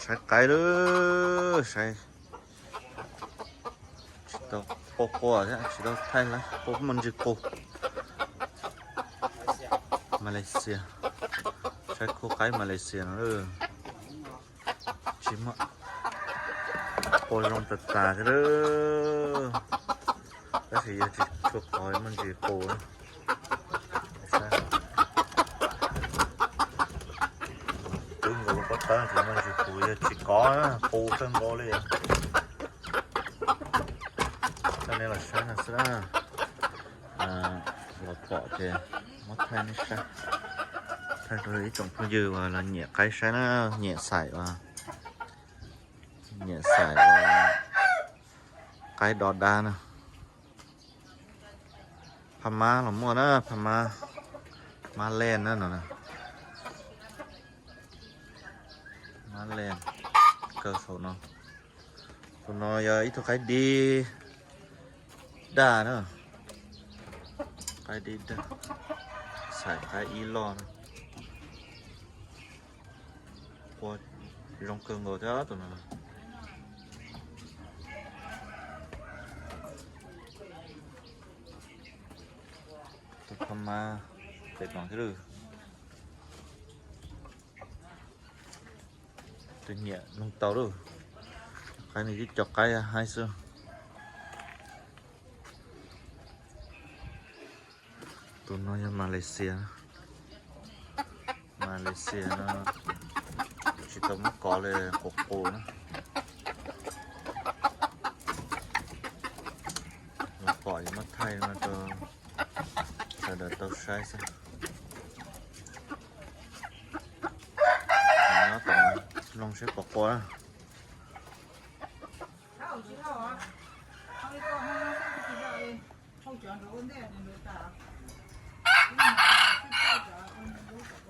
Saib qaib lawm, saib. Tsis tau qua qua thiab, tsis tau thaij lawm, qua muaj ntsis qus. Malaysia, saib khub qaib Malaysia no lawm. Tsis muaj, qua zoo tas tas thiab lawm. Tab sis yog tsis tshua qos muaj ntsis qus na. Twb nkaus lub pob tawb ces muaj ntsis qus, yog tsis kov na qus kawg nkaus li. Coj nej los saib no xwb na. Los pom ces muab thaij nej saib, thaij rau ib tsoom phooj ywg uas los nyiam qaib saib na, nyiam xaim uas, nyiam xaim uas qaib do dab na. Phaj mab los muaj na, phaj mab, mab len na no. Mab len, kaw saum no. Tus no yog ib tug qaib dib daj na, qaib dib daj, xaim qaib ib loj na. Qua zoo kawg nkaus thiab tus no. Tus phaj mab pem no thiab lawm. Tus nyiam noog tau lawm. Qaib no tib co qaib haib xwb. Tus no yog Malaysia, Malaysia no tsis tau muab kov li, qus qus na. Los pom ces muab thaij no rau sawv daws tau saib xwb. Nyob tom mloog seb puas qua na.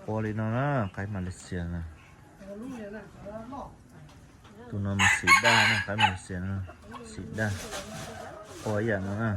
Qua li no na, qaib Malaysia na. Tus no mas xim daj na, qaib Malaysia no, xim daj. Qua ib yam no na.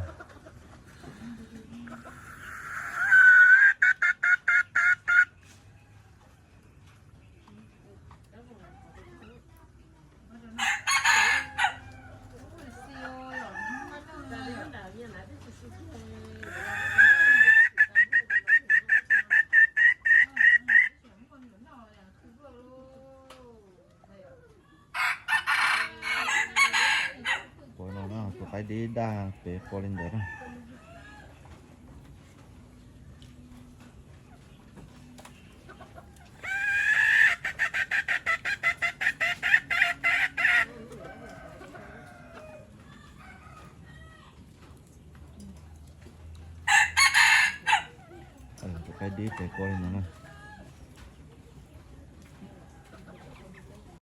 Qua no na, tus qaib dib daj pem qua li ntawd na. Tus qaib dib pem qua li ntawd na.